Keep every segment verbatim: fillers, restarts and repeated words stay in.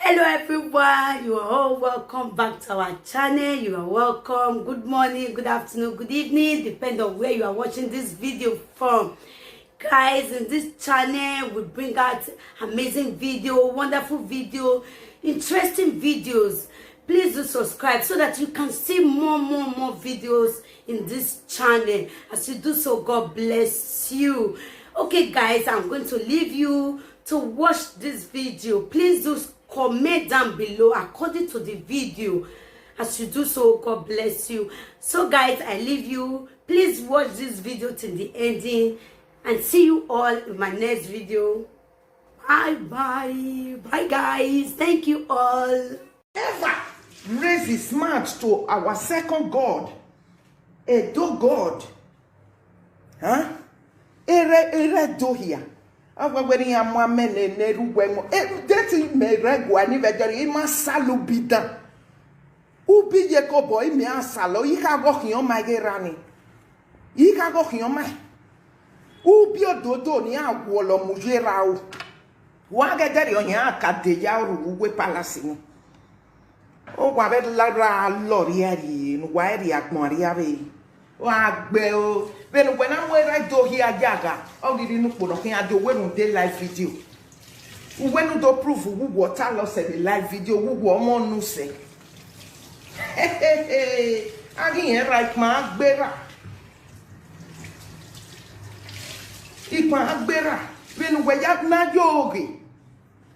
Hello everyone, you are all welcome back to our channel. You are welcome. Good morning, good afternoon, good evening, depend on where you are watching this video from. Guys, in this channel we bring out amazing video, wonderful video, interesting videos. Please do subscribe so that you can see more, more, more videos in this channel. As you do so, God bless you. Okay guys, I'm going to leave you to watch this video. Please do comment down below according to the video. As you do so, God bless you. So guys, I leave you. Please watch this video till the ending, and see you all in my next video. Bye bye. Bye guys. Thank you all. Ever raise his mouth to our second god, Edo god? Huh? Ere ere do here. Awa weri ya mwa mene ne ruwe mo. E deti me regwa ni vejeri ima salu bida. Ubi ye ko boy me asalo. Ika go hiyo ma ge rani. Ika go hiyo ma. Ubi ododo ni awolo mu yera o. Wa ge deri o ya ka de ya ru we palace ni. O wa be la ra lo ri ari, nu wa ri agbon ri ave. Wa gbe o. Be nu we na mo ra do hi ajaga. O gidi nu po no kin ajo we nu de live video. Uwe nu do prove wu water lo se the live video wu wo mo nu se. Agi yen right ma gbera. Ipa agbera. Be nu we ya na yo oge.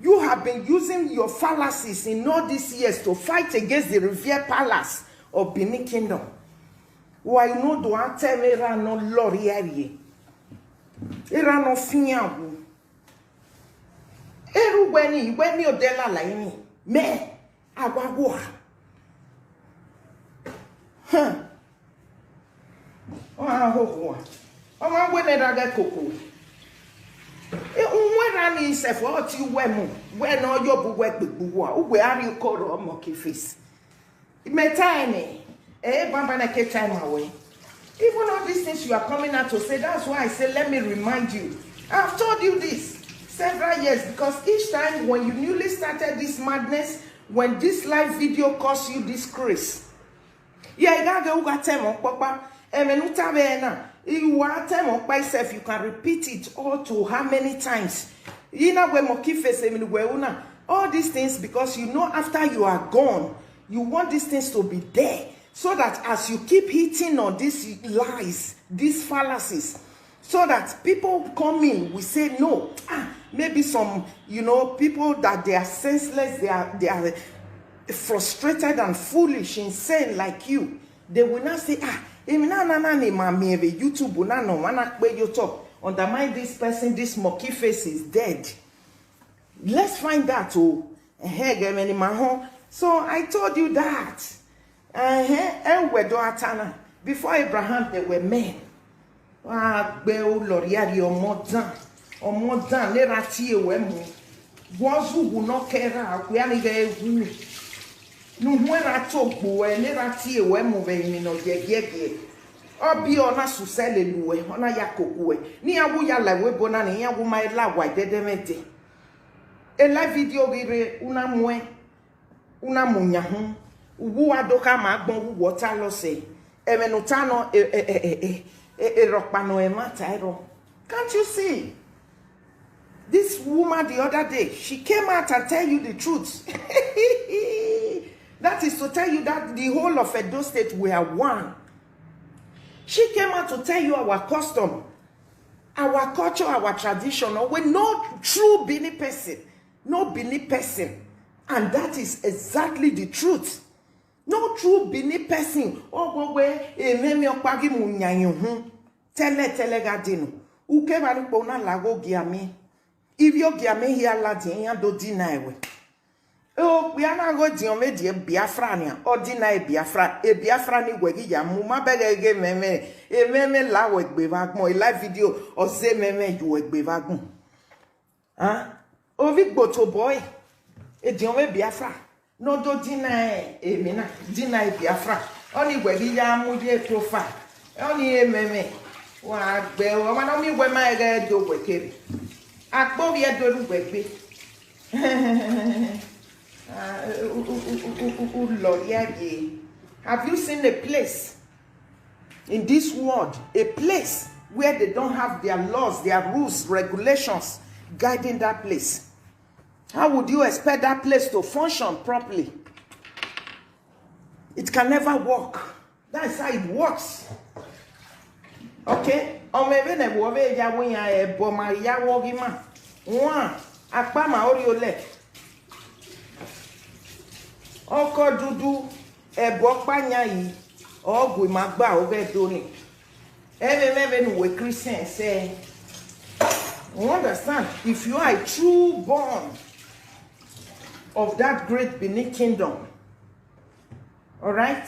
You have been using your fallacies in all these years to fight against the revered palace of Benin Kingdom. Why you no do antem era no lori area? Era no fiawu. Eru weni weni odela la ini. Me agwagwa. Huh. Oh, ah, oh, oh. Ọmọ wene dage koko. E unwe rani isefo oti uwe mu. We no yo bu we gbegbu wa. Uwe ari koro ọmọ ki face. Meta ene. Eh, bamba na ke time away. Even all these things you are coming out to say, that's why I say, let me remind you. I've told you this several years, because each time when you newly started this madness, when this live video caused you disgrace, yeah, you gotta go get them on papa. And when you tell me now, you want them on by self, you can repeat it all to how many times? You know, when Moki face, I mean, where una all these things, because you know, after you are gone, you want these things to be there, so that as you keep hitting on these lies, these fallacies, so that people come in, we say no. Ah, maybe some, you know, people that they are senseless, they are they are frustrated and foolish, insane like you. They will not say, ah, emi na na na ni ma mi ebe YouTube na no wana pe yo talk undermine this person, this monkey face is dead. Let's find that. Oh, eh, eh, many man, huh? So I told you that. Eh, eh, eh, we do atana. Before Abraham, there were men. Wa gbe o lori ari ọmọ dan. Ọmọ dan le ra ti ewe mu. Wo zu wu no kera, we ani ge wu. Nu hu era to gbo e, le ra ti ewe mu ve mi no ye ye ye. Obi ona susele lu e, ona ya koku e. Ni awu ya la we bona ni awu ma la wa dede mete. E la video gire una mue. Una munya hu. Uwu adoka ma gbon wu water lo se. Eme no tano e e e e e e e rokpa no e mata ero. Can't you see? This woman the other day, she came out and tell you the truth. That is to tell you that the whole of Edo State, we are one. She came out to tell you our custom, our culture, our tradition. We no true Benin person, no Benin person. And that is exactly the truth. No true Benin person. Oh, go where a meme okpagi mu nyanyu. Tele tele gadinu. Uke bani pona lago giami. If you giami here, Latin, ya do deny we. Oh, we are not going to make the Biafra ni. Or deny Biafra. A Biafra ni we ya mu ma bege ge meme. A meme la we gbe va gbon. A live video or say meme you we gbe va gbon. Huh? Ovi gboto boy. E di ome Biafra. No do deny e, e mina. Deny Biafra. Oni we bi ya mu ye profile. Oni e meme. Wa gbe o. Ma no mi we ma e ge do we kere. Akpo bi e do ru we gbe. Have you seen a place in this world, a place where they don't have their laws, their rules, regulations guiding that place? How would you expect that place to function properly? It can never work. That's how it works. Okay? Ọmọ ebe na ebu ove ya wo ya ebo ma ya wo gi ma. Wa akpa ma ori ole. Oko dudu ebo pa nya yi. Ogwe ma gba ove do ni. Eve me ve nu we Christian say. You understand? If you are a true born of that great Benin kingdom, all right?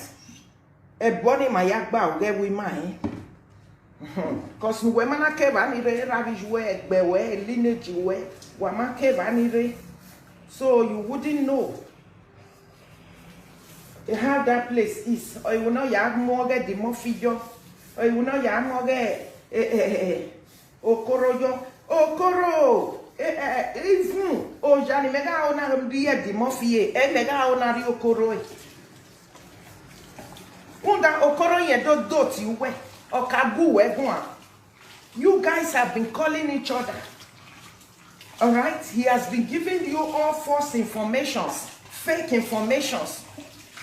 Eboni mayagba oge we mai. Cause we mana keva ni re ravish we egbe we lineage we wa ma keva ni re. So you wouldn't know how that place is. Or you will not ya moge the more figure. Or you will not ya moge eh, eh, eh, eh, okoro yo. Okoro. Eh, eh, eh, even ojani mega ona ri the more fie. Eh, mega ona ri okoro. Eh. Unda okoro yen do doti uwe. Okagu we gwa. You guys have been calling each other. All right? He has been giving you all false informations, fake informations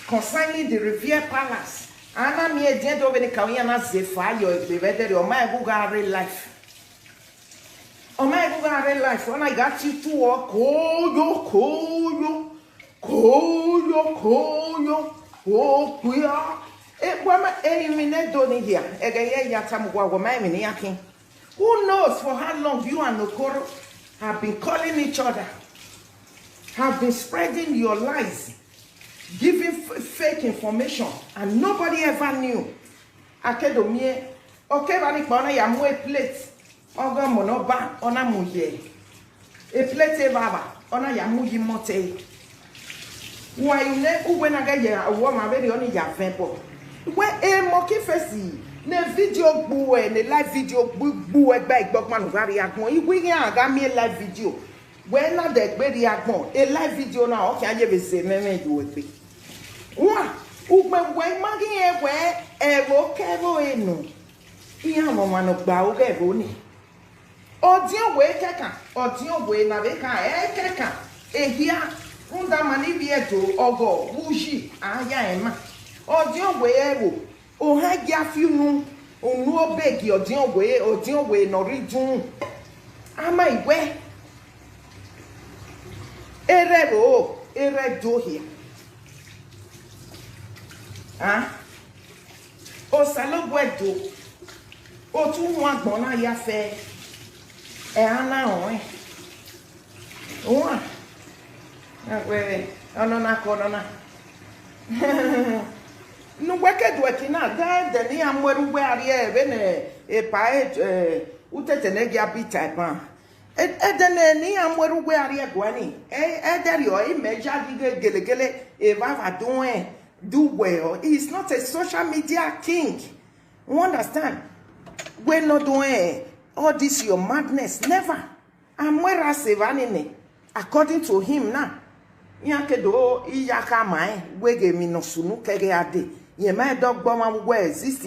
concerning the Revere Palace. Ana mi e den do beni kawin ana zefa yo e bebedere o ma eguga real life. O ma eguga real life. Ona igati tu o koyo koyo koyo koyo o kuya. E wama e mi ne do ni here. Ege ye ya tamu wa wama e mi ni akin. Who knows for how long you and Okoro have been calling each other, have been spreading your lies, giving f- fake information, and nobody ever knew. Akedomie, okay, bani kpona ya mwe plate. Ogo mono ba ona muye. E plate baba ona ya muyi mote. Wa ine ugwe na ga ye awo ma be oni ya vempo. We e mo ki fesi ne video gbu e ne live video gbu gbu e gba igbo ma nu ga ri agbon. Igwe ya ga mi live video. We na de gbe ri agbon. E live video na o ki aye be se meme yo egbe. Wa ugbe we ma gi e we e wo ke wo enu. Iya mo ma no gba o ge bo ni. Odiogwe ekeka, odiogwe na beka ekeka, ehia, unda mani biedo ogo uji aya ema. Odiogwe ewo, oha gia fiunu, unu obegi odiogwe, odiogwe no ridun. Ama iwe. Ere wo, ere do here. Ah? Osalogwe do. Otu nwa gbona ya fe. E ana oe. Oa. Agwe, ono na ko, ono na. Nu weke dwe kina, da de ni amweru we arie, bene, e pa, e, utete ne gia bita e pa. E, e de ne ni amweru we arie gwani. E, e de rio, i meja gi ge gele gele, e va va dun e, do well. He is not a social media king. You understand? We no do e, all this your madness. Never. Amwera sevani ne. According to him now. Yan kedo iya ka ma e, we ge mi no sunu kege ade. Ye ma e dog boma we exist.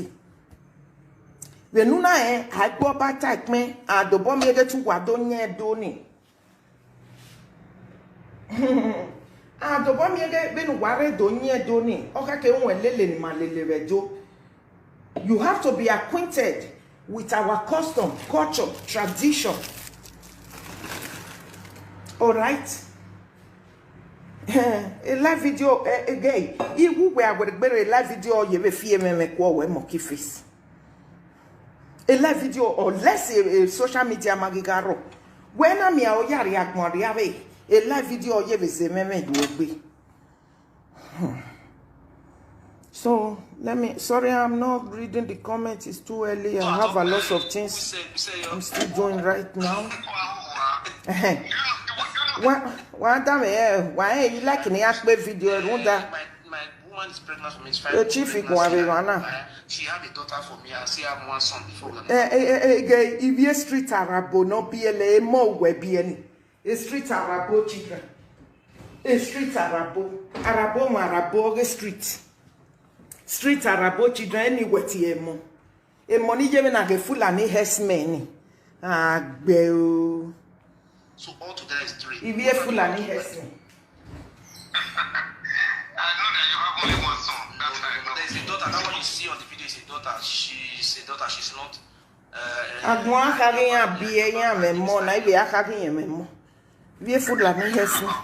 We nu na e, a gbo ba type me, a do bom ye ge tu wa do nye do ni. A do bom ye ge be nu ware do nye do ni. O ka ke un lele ni ma lele we do. You have to be acquainted with our custom, culture, tradition. All right? A live video eh, again. Iwu we agwere gbere live video ye be fie me me kwa we monkey face. A live video or less a, a social media magigaro. When I'm here, oh, yari agmari ave. A live video ye be se me me do be. So let me, sorry, I'm not reading the comments. It's too early. I have a lot of things I'm still doing right now. Why, why, why you like in the video? My, my woman is pregnant for me. It's fine. Chief, she have a daughter for me. I see have one son before. Eh, eh, eh, eh, if you street Arabo, no B L A, more we B N. A street Arabo children. A street Arabo, Arabo ma Arabo oge street. Street Arabo children anywhere ti emo. Emo ni yeme na ge Fulani herdsmen ni. Agbe o. So all together is three. Ibi e Fulani herdsmen. I know that you have only one son. That's why I know. There's a daughter. That one you see on the video is a daughter. She's a daughter. She's not. Uh, Agbon akari yan bi e yan me mo na ibi akari yan me mo. Ibi e Fulani herdsmen.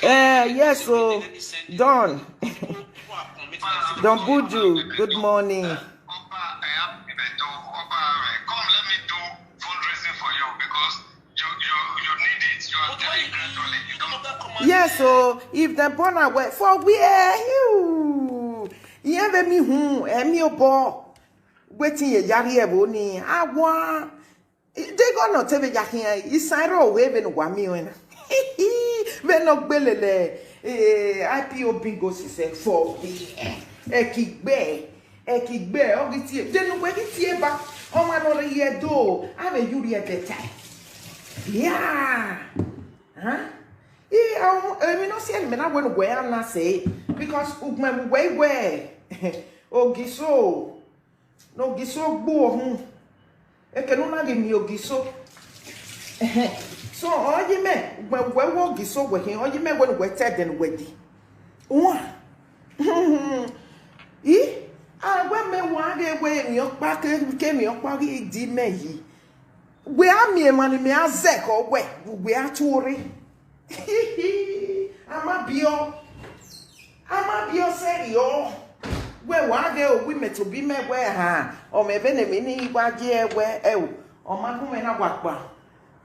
Eh, yes, so Don. Don Buju, good morning. Oba, I have to do. Oba, eh, come let me do fundraising for you because you you you need it. You are very gradually. You don't. Yes, so if the born away for where you, you have me who, and me a ball. Wetin ye yari e bo ni awa. They go no tebe yakin. Isairo we ben wa mi wena. Ve no gbelele. Eh, I P O B go si se for we. E ki gbe. E ki gbe. O gi tie. De no we gi tie ba. O ma no re ye do. Ave yuri e de tai. Yeah. Huh? E, um, emi no si en me na we no we ana se. Because ugme we we. Ogiso. No giso gbu ohun. Eke no na gi mi ogiso. So oyi me we we wo giso we hin oyi me we we te den we di. Wa. I a we me wa ge we mi opa ke ke mi opa gi di me yi. We a mi e mani me a ze ko we we a turi. Amabio. Amabio serio. We wa ge o we me to bi me we ha. O me be ne mi ni wa je we e o. O ma ku me na wa pa.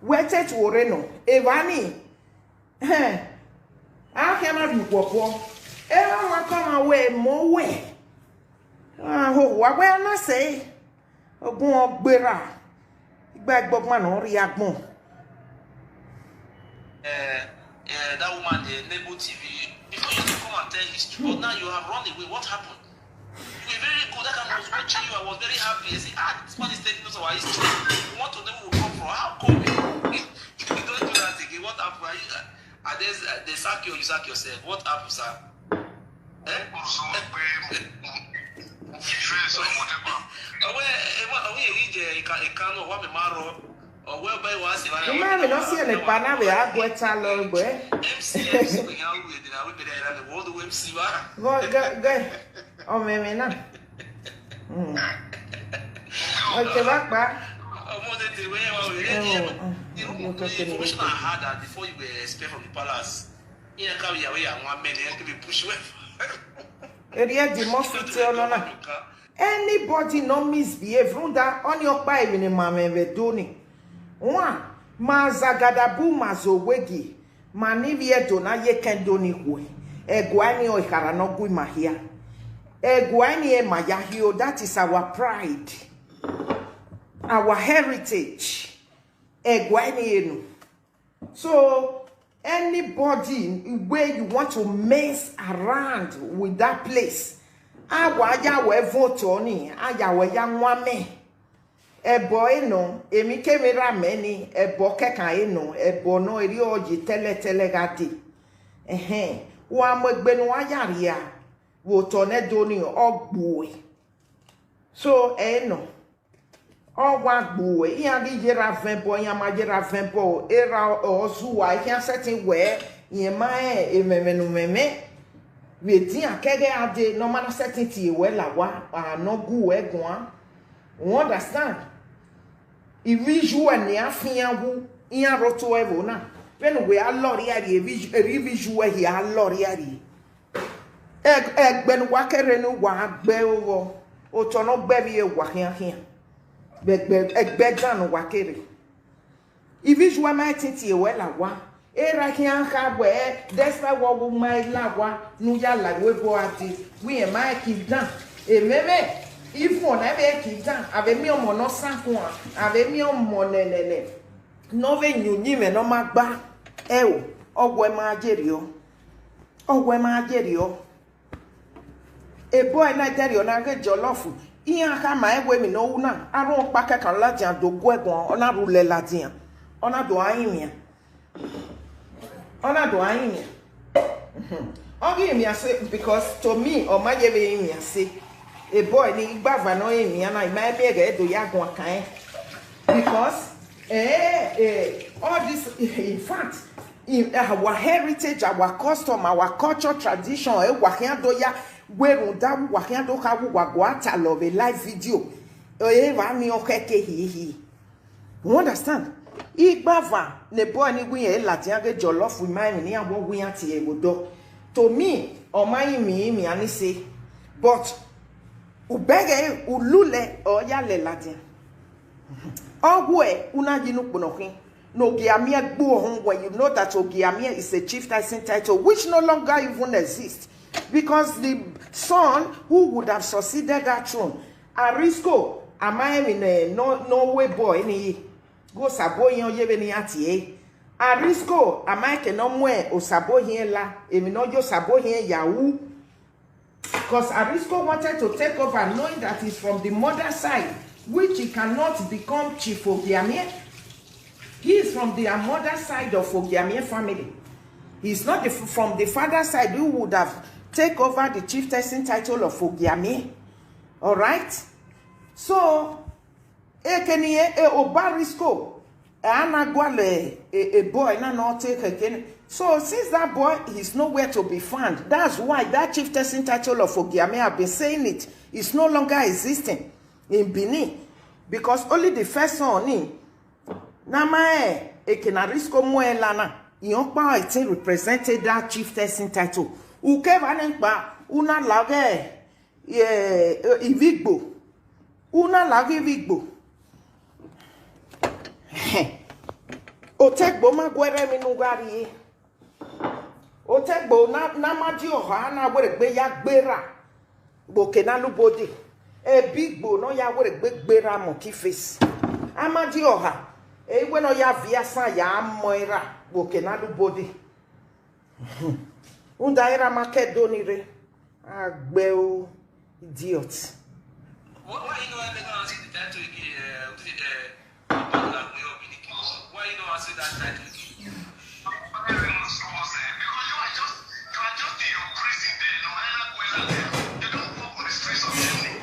We te tu ore no. Evani. Eh. A ke na du popo. E wa wa ko ma we mo we. Ah, ho wa we na se. Ogun ogbera. Igba gbogbo na ori agbon. Uh, uh, that woman, the Nebo T V. Before you used to come and tell history, but now you have run away. What happened? You were very good. That time I was watching you. I was very happy. I said, ah, this man is telling us our history. We want to know where we come from. How come you, you don't do that again? What happened? Are you, are they, they sack you or you sack yourself? What happened, sir? Eh? Ọwọ́ ẹ wá ọwọ́ yẹn yìí jẹ ìka ìka náà wà mí máa rọ. Ọwọ́ ẹ báyìí wá sí wáyà. Ime mi no si ele pa na we agwe cha lo gbe. M C M C we yan we de na we be there na wo do M C wa. Go go go. O me me na. Mm. Okay, back back. Ọmọ tètè wẹ́yẹ̀ wá wẹ́yẹ̀ ní ẹ̀rọ. Information I had that before you were expelled from the palace. Ihe ka ya we ya nwa men ya ke be push we. Area the most fit ono na. Anybody no misbehave. Runda oni okpa ebi ni mame ve doni. Wa ma zagadabu ma zo wegi. Ma ni vi edo na ye ken doni kwe. Egwani o ikara no gui ma hia. Egwani e ma ya hio. That is our pride. Our heritage. Egwani enu. So anybody where you want to mess around with that place, awa ya we vote on it, aya we ya nwa me. Ebo eno, emi ke mi ra me ni, ebo kekan eno, ebo no eri oji tele tele gadi. Ehe, wa mo gbenu aya ria, wo to ne do ni ogbuwe. So eno, Ọgwa gbuwe, ihe adị yere avembo, ihe ama yere avembo, era ozuwa, ihe aseti wee, ihe ma e, ememe na omeme. We di akege ade, no mana seti ti ewe lawa, a no gu we gwa. You understand? Ivi ju e ni afiyan wu, ihe aroto evo na. When we are lori ari, evi ju e hi a lori ari. Egbenu wa kere nu wa gbe owo. Oto no gbe bi e wa hian hian. Egbe dan nu wa kere. Ivi ju ma titi e we lawa. Era hian ha we, despite what we might lawa, nu ya la we bo ati. We e ma ki dan. E meme. Ifu ona be ki dan. Ave mi omo no sankun. Ave mi omo ne ne ne. No ve nyu nyi me no ma gba. E o. Ogwe ma jeri o. Ogwe ma jeri o. Ebo e na jeri o na ge jollof. Iyan ka ma e we mi no una. Arun pa ke kan ladian do gwe gon. Ona ru le ladian. Ona do aimia. Ona do aimia. Ogi imia say, because to me, or my yeve imia say, a boy ni igbava no imia na, ima emi ege do ya gwa kan. Because, eh, eh, all this, in fact, in our heritage, our custom, our culture, tradition, eh, wa hia do ya, we runda, wa hia do ka, wa go ata love a live video. Eh, va ni o ke ke hi hi. You understand? Igbava ne boy ni gwi e ladian ge jollof with my ni awo gwi ati e wodo. To me, or my mi mi ani say, but ubege ulule or ya le ladian. Ogwe una yinu kponokin. No giamie gbo hon, when you know that Ogiamie is a chieftaincy title which no longer even exists, because the son who would have succeeded that throne, Arisco, am I in a no no way boy ni go sabo yin ye ni ati e. Arisco, am I ke no mwe o sabo yin la, emi no yo sabo yin yahu. Because Arisco wanted to take over, knowing that he's from the mother side, which he cannot become Chief Ogiamie. He is from the mother side of Ogiamie family. He's not the, from the father side who would have take over the chieftaincy title of Ogiamie. All right? So, ekeni e, e Obarisco, e anagwale, e, a boy na no take again. So since that boy is nowhere to be found, that's why that chieftaincy title of Ogiamie, I've been saying it, is no longer existing in Benin, because only the first son ni na ma e, ekena Arisco Muelana, Iyonpa Itin represented that chieftaincy title. Ukeva ne pa una lage, eh, Ivigbo. Una lage Ivigbo. Otegbo ma gwere mi nugari. Otegbo na, na ma di oha na were gbe ya gbera. Gboke na lubodi. Ebigbo no ya were gbe gbera Monkey Face. Ama di oha. E iwe no ya via san ya moira. Gboke na lubodi. Unda era ma ke doni re. Agbe o, idiot. Why, why you know I never see the title again? Uh, the, uh, why you know I see that title again? Because you are just, you are just in your prison there, no? You don't come for the streets of Germany.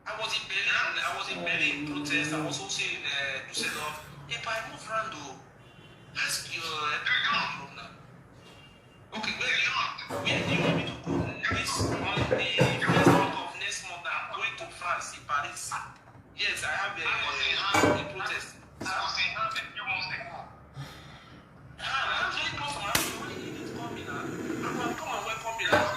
I was in Berlin. I was in Berlin protest. I was also in uh, Düsseldorf. If I move around, though, ask your uh, now. Okay, where do you want? Where do you want me to go? This month, the first week of next month, I'm going to France, in Paris. Yes, I have a, a protest. I was in France a few months ago. Ah, I'm very close to my house. Why you didn't call me now? I can come and welcome you. Huh?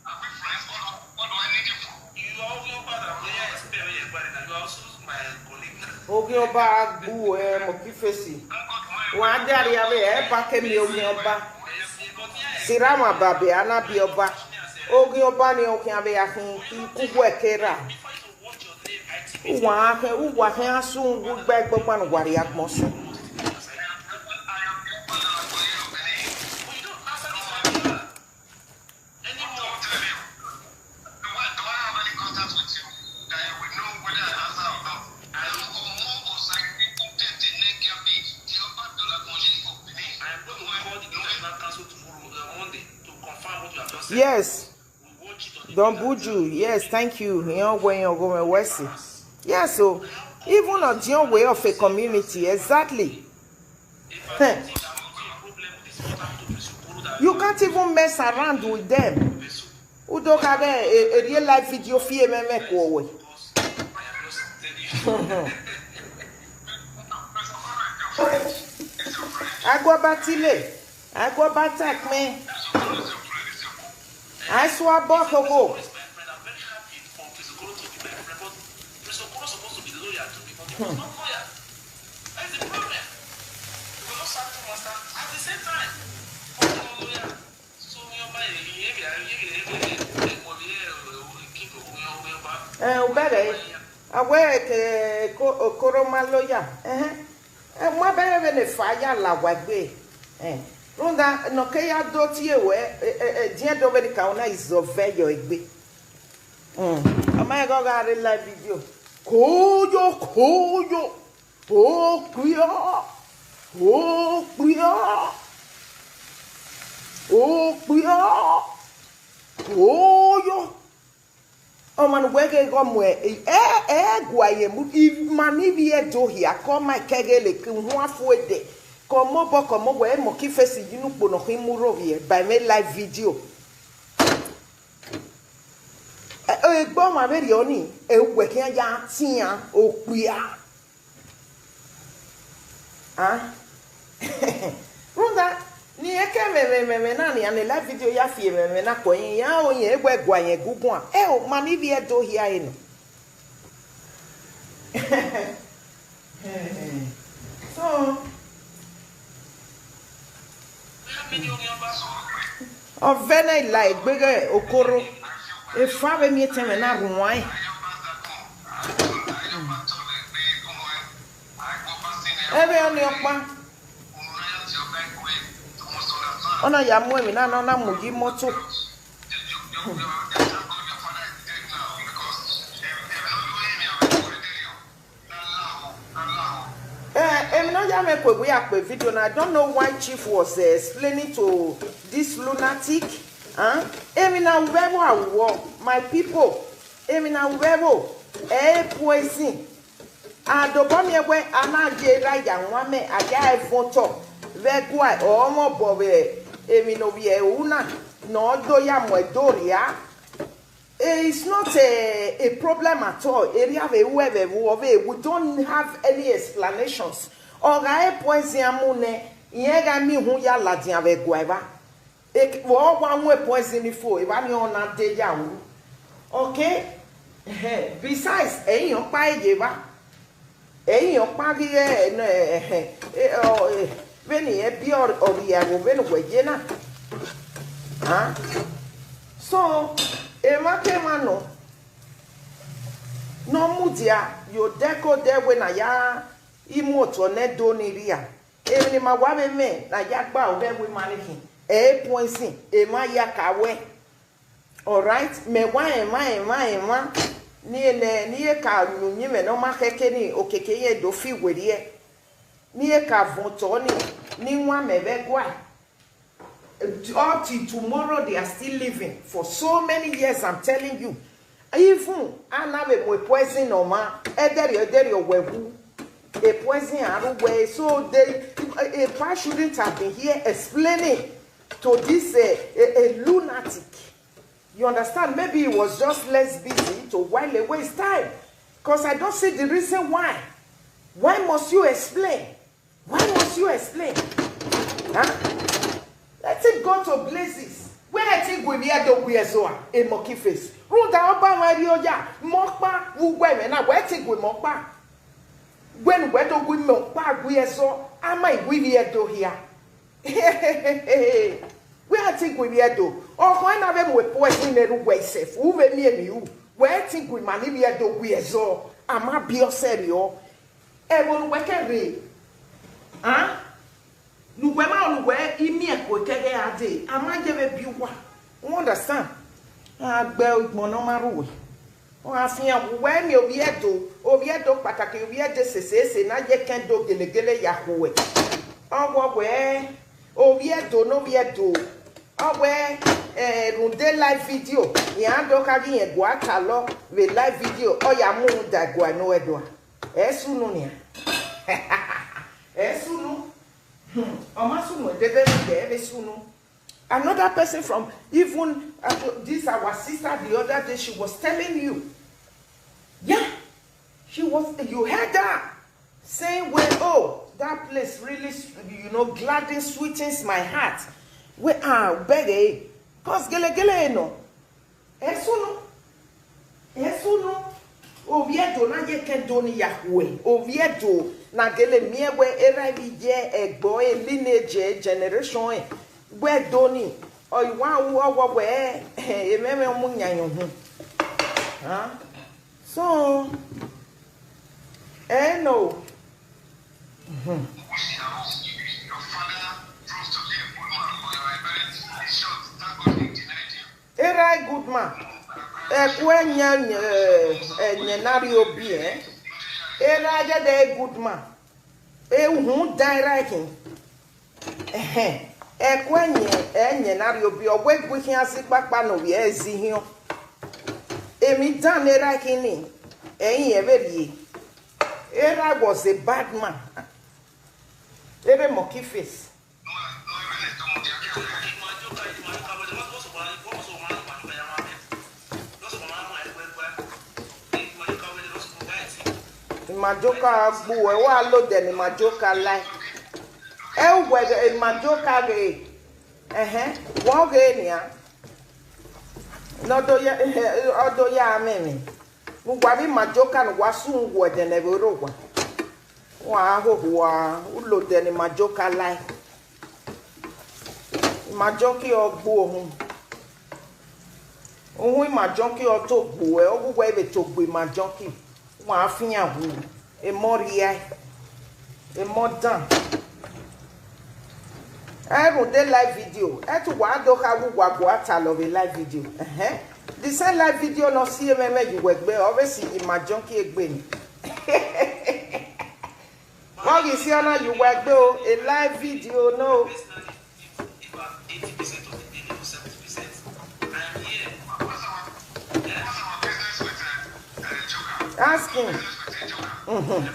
Are we friends? What, what do I need you for? You are Obi Oba that we are expecting. You are also my colleague. Obi Oba Agbu, eh, Monkey Face. Wa dari ave, eh, ba ke mi Obi Oba. Sirama babe, ana bi Oba. Obi Oba ni o ke ave ahin, ki ku we kera. Uwa ke, uwa ke asun, ugbe gbogbo anu wari agbon sun. Yes. Don Buju, yes, thank you. Yan gwe, yan gwe, mercy. Yes, so even on your way of a community, exactly. Heh. You can't even mess around with them. Udoka be a, a real life video fi me me ko we. Agwa batile. Agwa batak me. I swear, boss, oh, go. Hmm. Eh, ubere. Awe ke ko-, okoro ma lawyer. Eh. Eh, ma bere be ne fire la wa gbe. Eh. Runda no ke ya do ti e we. Eh, eh, eh, dien do be ka ona is of your egbe. Mm. Ama e go ga re live video. Koyo, koyo. Okpia. Okpia. Okpia. Koyo. Ọmọ nu wege gọ mu ẹ, ẹ, ẹ, gua ye mu, if mani bi ẹ do hia, kọ ma kẹgẹ le ke hu afu ede. Kọ mọ bọ, kọ mọ wẹ, mọ ki fesi yinu kpo nọ hin mu ro via, by me live video. Ẹ, ẹ, gbọ ma be ri oni, ẹ, wẹ ke ya tia, okpia. Ah. Runda, ni eke me, me, me, me, na, ni ane live video ya fie me, me, na ko yin, ya o yin, egbe gua yin, gugun a. E o, mani bi ẹ do hia eno. So, ọvẹ na ila egbeghe okoro. Efa ve mi etẹn mwẹ na rhuan. Ẹ vẹ ọnii ọkpa. Ọ na ya mu emwi na, na ọ na mu yi moto. Eh, emi na ya me kwe we akpe video na. I don't know why chief was, eh, explaining to this lunatic. Huh? Emi na uvevo awo, my people. Emi na uvevo. Eh, poison. Adobọ mi egbe, ana je ra ya nwa me, aja evon to. Ve gua, ọmọ bọ vẹ emi no vie una. No do ya mu edoria. Eh, it's not a, a problem at all. Area ve whoever, whoever, we don't have any explanations. Ọgha e poison amu nẹ, iyẹn gha mi hu ya ladian vwẹ ẹguaeva. Vwọ wa wọn e poison fo, eva ni ọ na de ya ru. Okay? Ehe. Besides, ẹyin ọkpa eye eva. Ẹyin ọkpa ghi ghẹ nẹ, ehe, e, ọ, e, vbene irẹn biẹ ọrhiẹvbo vbene uwẹ ye na. Huh? So, emwa kemwa nọ, ne ọ mudia ye odẹ ke odẹ wẹ na ya imuotọ nẹ do ni ria. Emwi ne ima wa vbe mwẹ na ya gba ovbi ẹvbo ima ni khin, ẹ i puẹn sin, emwa ya ka wẹ. Alright, mẹ wa emwa, emwa, emwa. Ne, ne, ne ka unu uyinmwẹ ne ọ ma khẹke ni okeke irẹn do fi werriẹ. Ne ka vọn otọ ni, ne iwan mẹ vwẹ guae. Up till tomorrow, they are still living for so many years, I'm telling you. Even a na vbe mu poison ọmwa, ẹdẹrriọ, ẹdẹrriọ wẹ wu. A poison a ru wẹ, so they, a pa shouldn't have been here explaining to this, uh, a, a lunatic. You understand? Maybe he was just less busy to while away his time. Because I don't see the reason why. Why must you explain? Why must you explain? Huh? Let him go to blazes. Where I think we hear the we so a monkey face. Runda oba wa ri oya, mokpa, wu gwe me na, where think we mokpa? When we do we mokpa, we so, am I we hear do here? Where I think we hear do? Or when I be we poison ne ru we self, who we me me you? Where think we money we do we so, am I be serio? Ẹvbo ne uwẹ kẹ rre, a? Ne uwẹ ma, ne uwẹ imiẹn ku ekẹghẹ a dee, a ma je vbe biẹ uwa. You understand? A gbe igbọn ne ọ ma rre uwẹ. Ọ gha fian, uwẹ miẹn ovbi Ẹdo, ovbi Ẹdo kpataki, ovbi Ẹdo sese ese na ye kẹn do gelegele ya khuẹ. Ọ wẹ wẹ, ovbi Ẹdo ne ovbi Ẹdo. Ọ wẹ, eh, rhunmwuda live video, iran do kha ghi rẹn gua talọ vbe live video, ọ ya mu da guan ne Ẹdo a. Ẹ sunu nian. Ẹ sunu. Hmm. Ọ ma sunu, dede ni dẹ, ẹ vbe sunu. Another person from even, uh, this our sister the other day, she was telling you. Yeah. She was, you heard her saying, well, oh, that place really, you know, gladdens, sweetens my heart. We are begging. Cause gele gele, no. Ẹ sunu, ẹ sunu, ovbi Ẹdo na ye kẹn do ni ya khuẹ, ovbi Ẹdo na gele miẹn wẹ erha vbe ye ẹgbọ e lineage generation ẹn, wẹ do ni, ọ i wa ru ọghọ wẹ, emwẹmwẹ ọ mu yan yọn hun. Huh? So, ẹ no. Mhm. Erha good man. Ekwe nye nye nye nari obi eh. Era je de good man. E hun dan era kin. Ekwe nye enye nari obi ogwe gwe kin asi papa no ye ezi hion. Emi dan era kin ni. Eyin e be rie. Era was a bad man. Ebe monkey face. Imajoka gbu e wa lo de ni imajoka lai. E we imajoka ge. Ehe. Wo ge ni a. No do ya odo ya meme. Ngwa bi imajoka no wa su ngwa de ne be ro wa. Wa ho wa ulo de ni imajoka lai. Imajoki ogbu ohun. Ohun imajoki o to gbu e, ogugwe be to gbu imajoki. Wa afiyan hu. E mo ria. E mo dan. Every day live video. E tu wa do ka wu wa go ata lo be live video. Eh. The same live video no see me me you work be obviously imajoki egbe ni. What is your now you work be o a live video no. Ask him. Mm-hmm.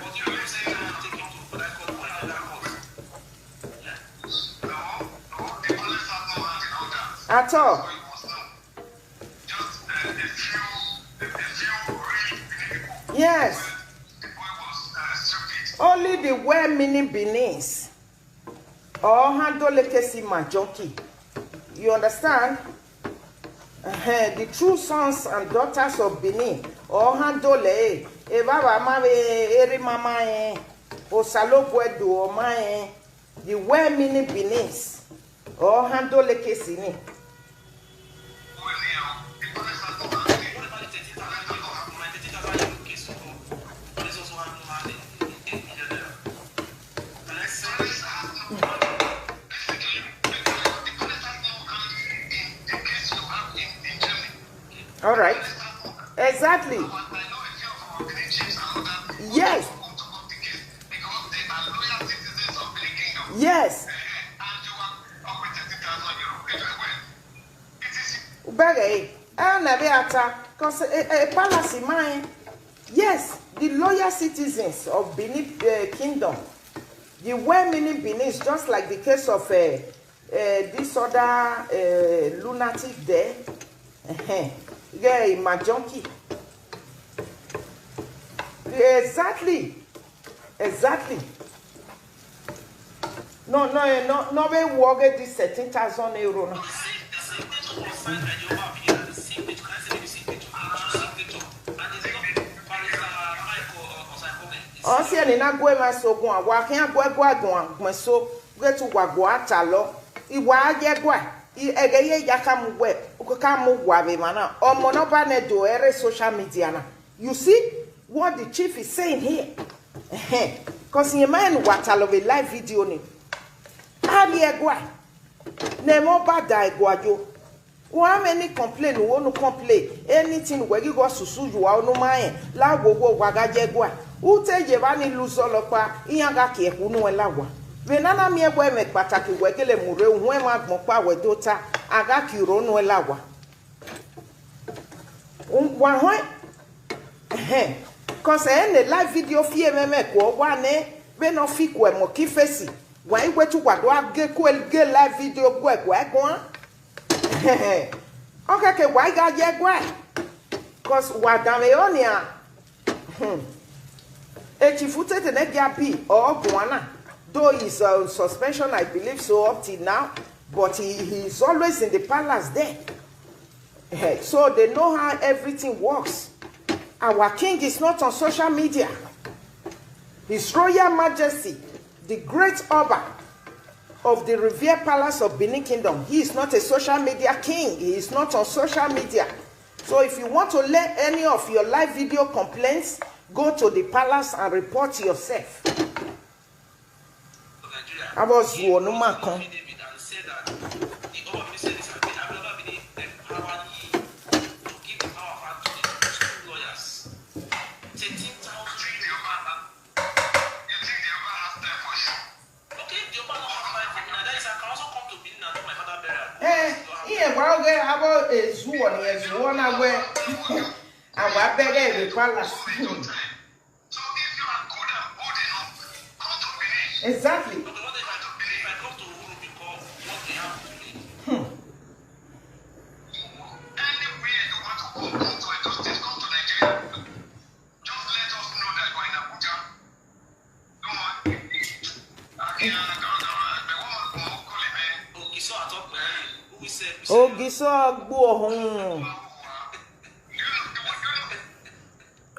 At all. Yes. Only the well-meaning Benin or handle legacy majority. You understand? Uh-huh. The true sons and daughters of Benin or handle eh, eh, baba ma eh, eri mama eh, osalo gwedu o ma eh, the well-meaning Benin or handle legacy ni. All right. Exactly. Yes. Yes. Ubere, eh, na be ata, cause a, a palace in mine. Yes, the loyal citizens of Benin uh, Kingdom, the well-meaning Benin is just like the case of uh, uh, this other uh, lunatic there. Uh-huh. Yeah, my junkie. Exactly. Exactly. No, no, eh, no, no, we work at this thirteen thousand euro. No. Ọsẹ ni na gwe ma so gun awa kí a gwe gwe gun agbọn so gwe tu wa gwe ata lọ. Ìwà ayé gwe. Ẹgẹ yẹ ya ká mú wẹ, ká mú wà bẹ mọ náà. Ọmọ náà bá nẹ do ẹrẹ social media náà. You see what the chief is saying here? Because your man wa talo be live video ni. Ari egwa. Nemo bada egwa yo. Wa many complain wo no complain. Anything we gi go susu you wa onu ma en. La wo wo wa ga je gwa. Ute ye ba ni luzo lo pa. Iyan ga ki e ku nu e la wa. We nana mi egwa me pataki we gele mure uhun e ma gbon pa we do ta. Aga ki ro nu e la wa. Wa hon. Ehe. Cause e ne live video fi e meme ko wa ne. Be no fi ko e mo ki fesi. Wa iwe tu wa do age ko e ge live video gwe gwe gwa. Okay ke wa ga je gwe. Cause wa da me oni a. Hmm. Echifute Tenegia B or Guana, though he's on suspension, I believe so, up till now, but he, he is always in the palace there. Eh, so they know how everything works. Our king is not on social media. His Royal Majesty, the great Oba of the Revere Palace of Benin Kingdom, he is not a social media king. He is not on social media. So if you want to let any of your live video complaints, go to the palace and report yourself. I was one man come. Abo ezuo ni ezuo na we. Awa bere we palace. Exactly. Hmm. Ogiso agbo ohun.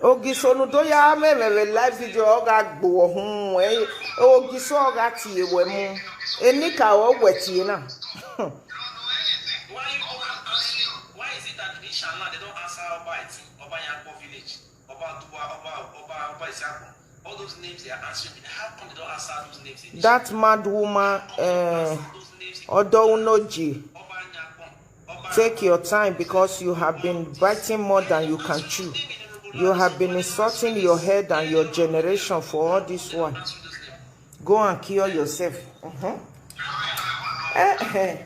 Ogiso nu do ya me me me live video oga gbo ohun. Eh, Ogiso oga ti ewe mu. Enika o we ti na. Why, why is it that inshallah they don't answer Oba Eti, Oba Yakpo village, Oba Duwa, Oba Oba Oba Isako? All those names they are answering. How come they don't answer those names initially? That mad woman, uh, Odo Unoji. Take your time because you have been biting more than you can chew. You have been insulting your head and your generation for all this while. Go and kill yourself. Uh-huh. Eh, eh.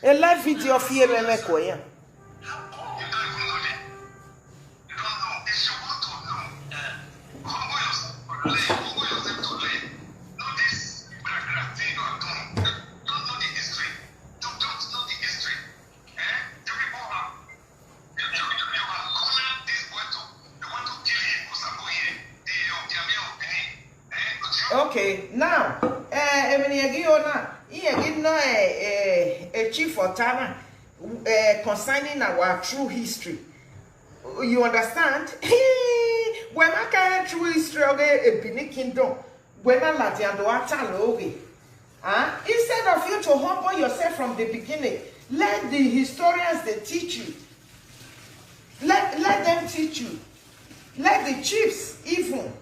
A live video of here, me, me, ko, yeah. Okay, now, eh, Emini Egi Ona, he again no, eh, eh, a chief for Tana, eh, concerning our true history. You understand? When I can true history, okay, a Benin kingdom. When I la the ando atalo, okay. Huh? Instead of you to humble yourself from the beginning, let the historians they teach you. Let, let them teach you. Let the chiefs even.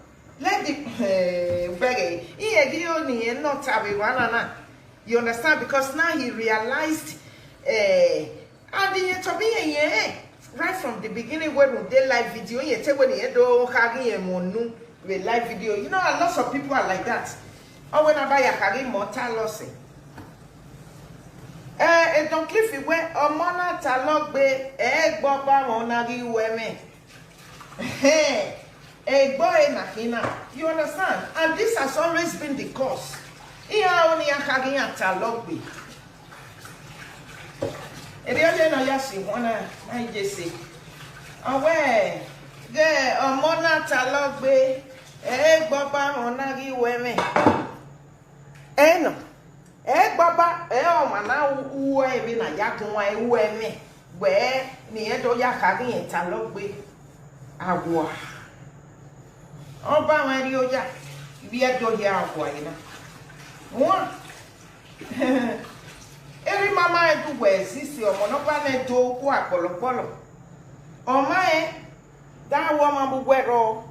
Let the, eh, beg, eh, he, eh, he only, eh, not have a one and a. You understand? Because now he realized, eh, and the, eh, to be, eh, eh, right from the beginning when we did live video, you take when he do carry him on no, we live video. You know, a lot of people are like that. Oh, when I buy a carry mortal loss, eh. Eh, eh, don't cliff it where, oh, mona talog be, eh, boba, mona, gi, women. Hey, eh, boy, na, hina. You understand? And this has always been the cause. Iya, oni, a carry a talog be. Eri ole na ya si hona, na ije si. Awe, ge, oh, mona talog be, eh, boba, mona, gi, women. Eh, no. Eh, baba, eh, oh, mana, u, u, eh, bi na ya kun wa, eh, u, eh, me. We, ni e do ya ka ni e ta lo gbe. Agwa. Oba wa ri o ya. Ibi e do ya agwa yi na. Won. Eri mama e du we sisi omo no pa me do ku akpolokpolo. Oma e, da wo ma bu gwe ro.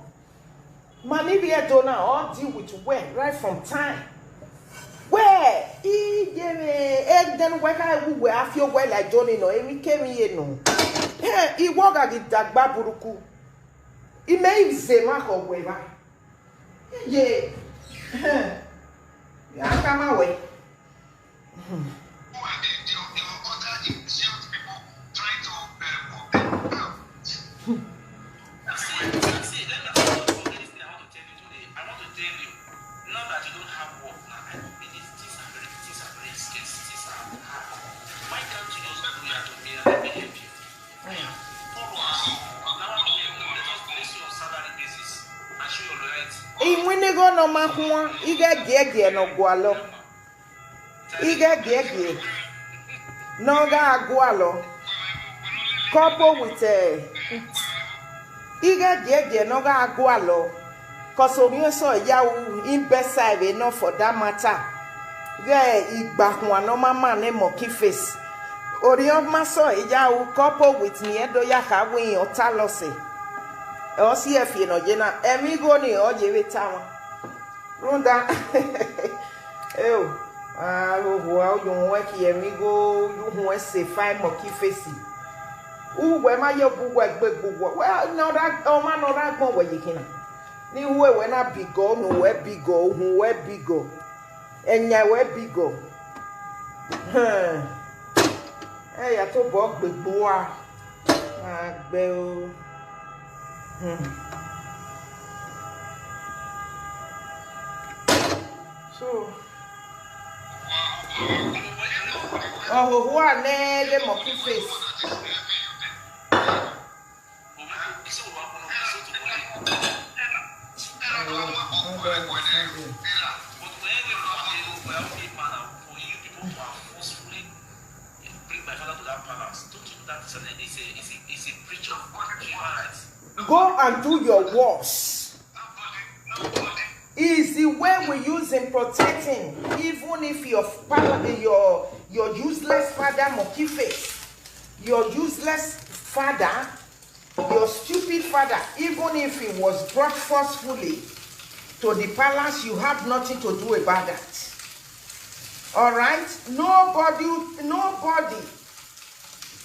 Mani bi e do na all deal with we right from time. We, i je me, e den we ka wu we afio we like Johnny no, emi kemi ye no. He, i wo ga gi dagba buruku. I me i ze ma ko we ba. Ye. Ya kama we. Imwene go no ma hua, ige gie gie no gualo. Ige gie gie. No ga gualo. Couple with, eh, ige gie gie no ga gualo. Cause Orion so ya u in best side enough for that matter. Ge igba hua no mama ne monkey face. Orion ma so ya u couple with ni edo ya ka win o talose. O si e fie no je na. Emi go ni o je we tawa. Runda. Eu. Ah, o hua o yun we ki emi go, yun we se fai monkey face. U we ma yo bu we gbe gbu wo. We no ra, o ma no ra gbon we ye kina. Ni hu we na bigo, nu we bigo, hu we bigo. Enya we bigo. Hmm. Ẹ̀yà tó bọ́ gbègbó wa. Àgbẹ̀ o. Hmm. So, ọ̀hùhù à ní lè mọ̀ kí face. Go and do your works. Is the way we use in protecting, even if your father, your your useless father, monkey face, your useless father, your stupid father, even if he was brought forcefully to the palace, you have nothing to do about that. All right? Nobody, nobody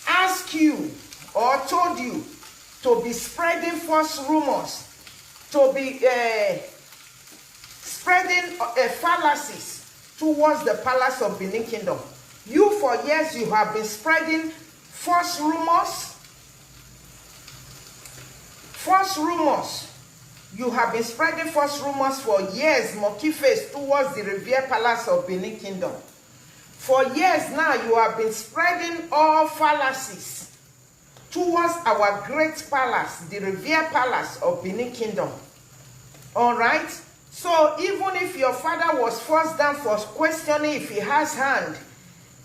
asked you or told you to be spreading false rumors, to be uh, spreading uh, fallacies towards the palace of Benin Kingdom. You, for years, you have been spreading false rumors. False rumors. You have been spreading false rumors for years, monkey face, towards the Riviera Palace of Benin Kingdom. For years now, you have been spreading all fallacies towards our great palace, the Riviera Palace of Benin Kingdom. All right? So even if your father was forced down for questioning if he has hand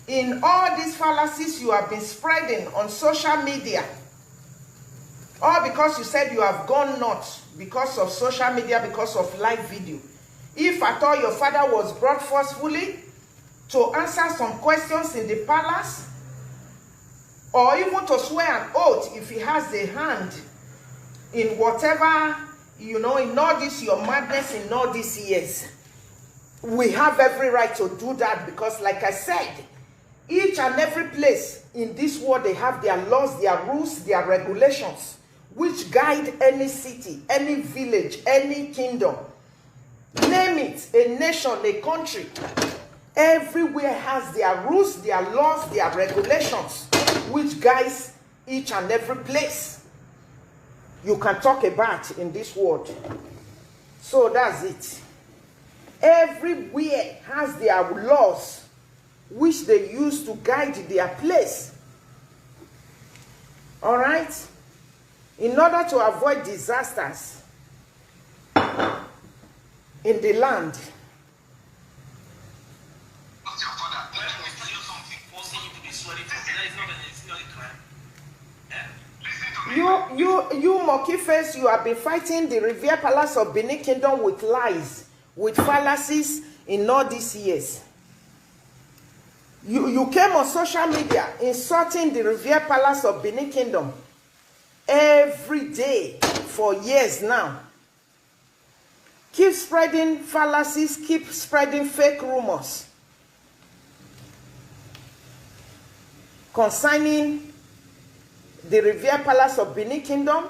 in all these fallacies you have been spreading on social media, all because you said you have gone nuts because of social media, because of live video. If at all your father was brought forcefully to answer some questions in the palace, or even to swear an oath if he has a hand in whatever, you know, in all this your madness in all these years, we have every right to do that because, like I said, each and every place in this world, they have their laws, their rules, their regulations, which guide any city, any village, any kingdom. Name it, a nation, a country. Everywhere has their rules, their laws, their regulations, which guides each and every place you can talk about in this world. So that's it. Everywhere has their laws which they use to guide their place. All right? In order to avoid disasters in the land. You, you, you, monkey face, you have been fighting the Riviera Palace of Benin Kingdom with lies, with fallacies in all these years. You, you came on social media insulting the Riviera Palace of Benin Kingdom every day for years now. Keep spreading fallacies, keep spreading fake rumors concerning the Riviera Palace of Benin Kingdom.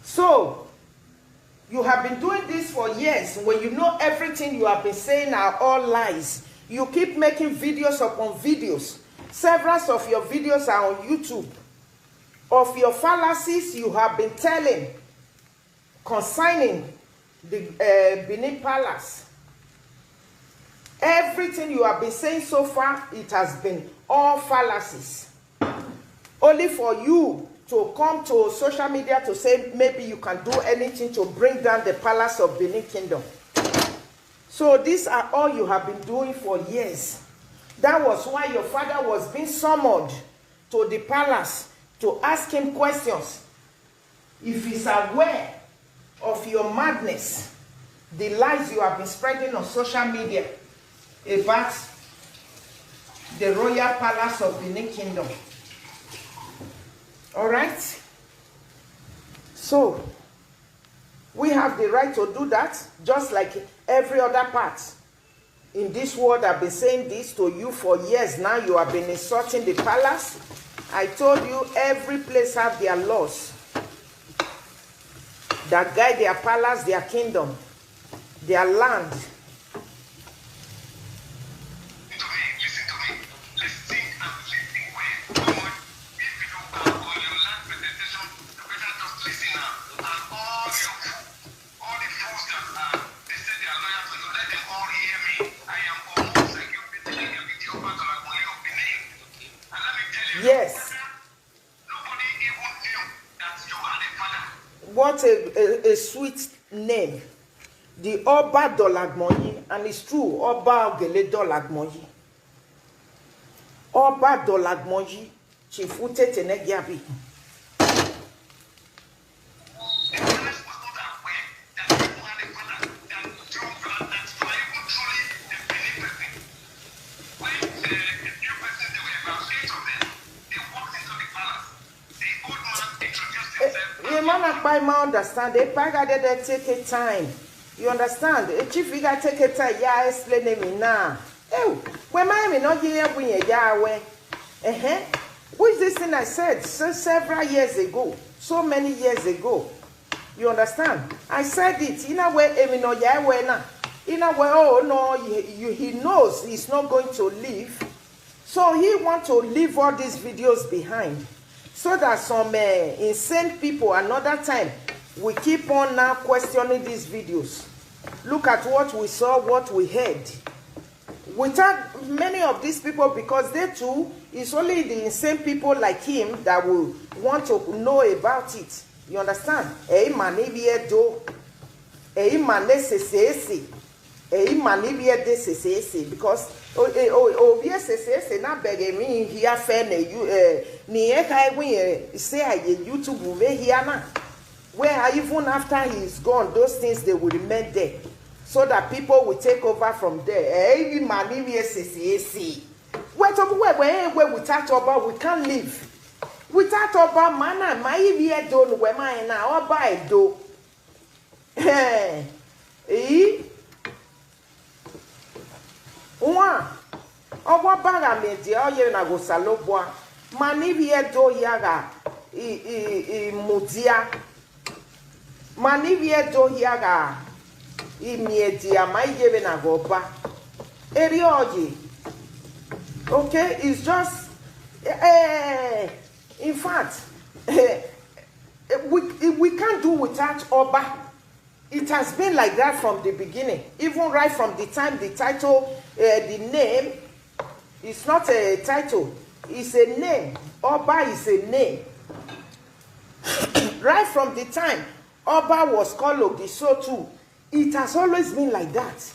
So, you have been doing this for years. When you know everything you have been saying are all lies, you keep making videos upon videos. Several of your videos are on YouTube of your fallacies you have been telling concerning the uh, Benin Palace. Everything you have been saying so far, it has been all fallacies. Only for you to come to social media to say maybe you can do anything to bring down the palace of Benin Kingdom. So these are all you have been doing for years. That was why your father was being summoned to the palace to ask him questions. If he's aware of your madness, the lies you have been spreading on social media about the royal palace of Benin Kingdom. All right? So, we have the right to do that, just like every other part in this world. I've been saying this to you for years now. You have been insulting the palace. I told you every place have their laws that guide their palace, their kingdom, their land. Listen to me. Listen to me. Listen and listen well. sweet name, the Oba Dolagbonyi, and it's true, Oba Ogele Dolagbonyi. Oba Dolagbonyi, Chief Utete Negiabi. Emana kpai ma understand. Epaga de de take a time. You understand? A chief, you gotta take a time. Yeah, explain me now. Oh, when my me not here when you yeah we. Eh, which this thing I said so several years ago, so many years ago. You understand? I said it in a way, emi no yeah we na. In a way, oh no, you, you he knows he's not going to leave. So he want to leave all these videos behind so that some uh, insane people another time will keep on now questioning these videos. Look at what we saw, what we heard. Without many of these people, because they too, it's only the insane people like him that will want to know about it. You understand? Hey, man, if you do, hey, man, this is easy. Hey, man, if you this is easy because oh, eh, oh, oh, yes, yes, yes, not begging me here, fair, you, eh, ni eh, kai we, eh, say, I, eh, YouTube, we here now. Where even after he is gone, those things they will remain there so that people will take over from there. Hey, man, if you say, say, say. Wait up, wait, wait, wait, without Oba, we can't live. Without Oba, man, I might be a don where mine now, Oba, I do. Eh, eh, one, Oba Baga Media, oh, you na go Salobwa, man, if you do yaga, i, i, i, Mudia. Mani vie do hiaga. Imiedia ma ijebe na goba. Erioji. Okay, it's just eh, in fact, eh, we, we can't do without Oba. It has been like that from the beginning, even right from the time the title, uh, the name, it's not a title, it's a name. Oba is a name. Right from the time Oba was called Ogiso too, it has always been like that.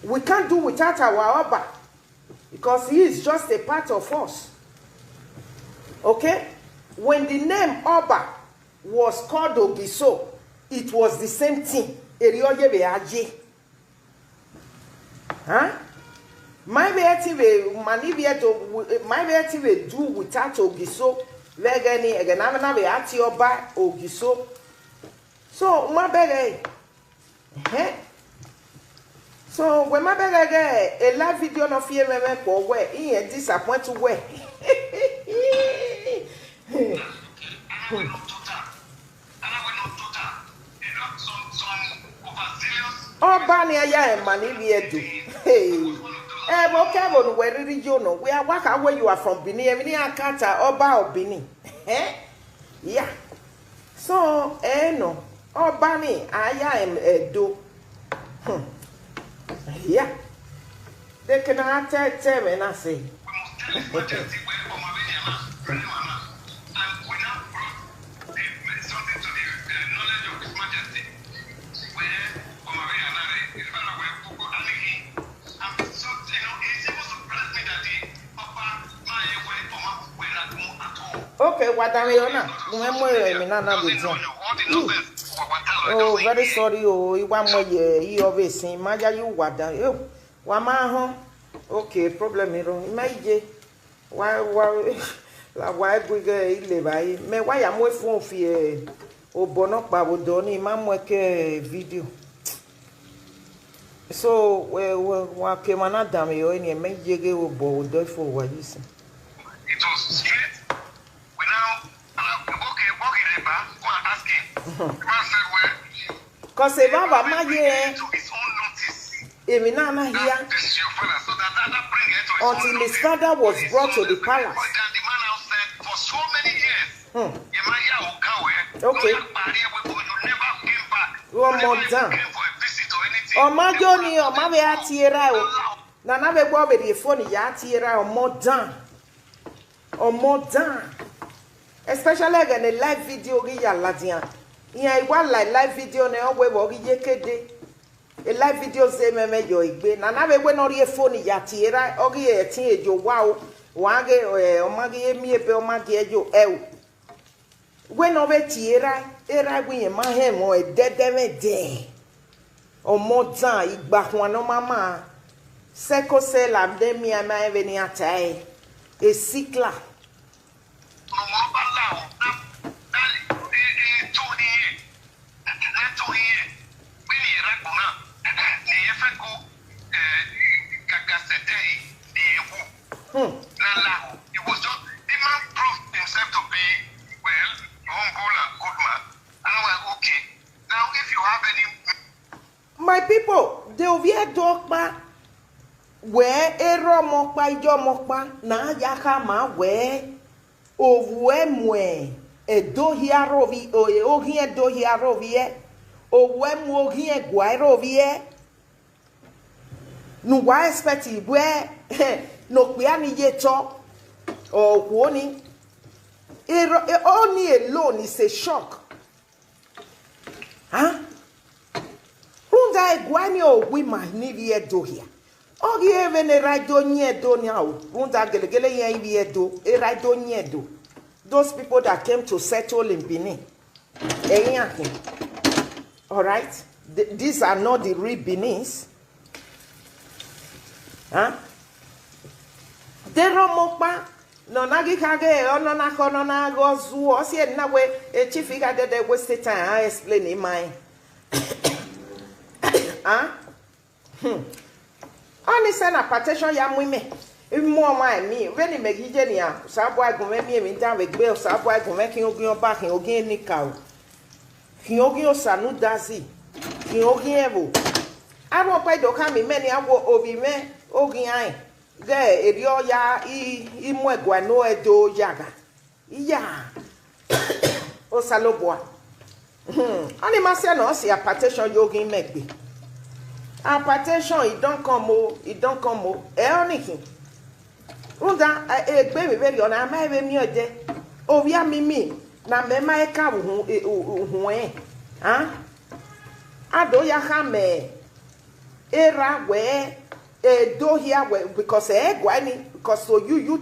We can't do without our Oba because he is just a part of us. Okay? When the name Oba was called Ogiso, it was the same thing. Erioye be aje. Huh? My be ati we mani be to my be ati we do without Ogiso. Vegeni egena na be ati Oba Ogiso. So my beg eh. So when my beg eh, a live video no fear me me ko we in a disappoint we. Oba ni aya ema ni bi edo. Hey. Eh, bo ke bo nu we riri yo no. We are waka where you are from Benin. Emi ni akata Oba of Benin. Eh? Yeah. So, eh no. Oba ni aya em edo. Hmm. Yeah. They cannot tell, tell me nothing. Okay, wadame yona. Mwe mwe mi na na be. Oh, very sorry. Oh, iwa mwe ye. I obviously ma ya you wadan. Oh, wa ma ho. Okay, problem iro. Ima ije. Wa wa la wa egwige ile bai. Me wa ya mwe phone fi e. Obo no pa bo do ni ma mwe ke video. So we we wa ke mana dame yo ni me yege obo do fo wa yisi. It was straight. We now uh, okay, okay, Reba, go and ask him. The man said, well, Cause if I ma ye, to his own notice. Emi na na here. This is your father, so that that, that bring it to his own notice. Until his father was brought to the palace. The man now said for so many years. Hmm. Okay. One more time. Ọmọ Johnny, ọmọ bẹ atiera o. Nana bẹ gbọ́ bẹ di phone ya atiera ọmọ dan. Ọmọ dan. Especially again a live video gi ya ladian. Iyan iwa live live video ne owe wo gi yekede. E live video ze meme yo igbe. Na na we we no ri e phone ya ti era ogi e tin ejo wa o. Wa ge e o ma gi emi ebe o ma gi ejo e o. We no we ti era era wi yen ma he mo e dede me de. Omo dan igba kun no mama. Seko se la de mi ama e ve ni ata e. E sikla. Hmm. My people, they will be a dog, but where a romo by your mokpa, na yaka ma where. Ovu emu e edo hia rovi, oghin edo hia rovi e. Ovu emu oghin egua rovi e. Nu wa expect igbe no kpia ni ye to. O wo ni. Ero e oni alone is a shock. Huh? Runda egua ni owi ma ni vi edo hia. Ogi eve ne raido nyedo ni ao. Runda gelegele ye vi edo. E raido nyedo. Those people that came to settle in Benin. Eyin akin. All right? Th- these are not the real Benin's. Huh? Dero mokpa. No na gi kage, ono na kono na go zu. O si e na we, e chief ga dede waste time. I explain in my. Huh? Hmm. Oni se na patation ya mu ime. Imu ọmọ emi, veni me gije ni a, sabo agun me mi emi dan we gbe, sabo agun me kin ogin ọba, kin ogin ni ka o. Kin ogin osanu dazi, kin ogin evo. Aro pe do ka mi me ni awo ovi me, ogin ai. Ge eri oya i, i mu egwa no edo yaga. Iya. Osalobua. Hmm. Oni ma se no si hypertension yogin megbe. Hypertension, e don come o, e don come o. E oni kin. Runda e gbe mi very on ama ebe mi ode. Ovia mi mi na me ma e ka uhun e, u- uhun e. Ha? Ado ya ha me. Era we e do here we because e gwa ni because so you you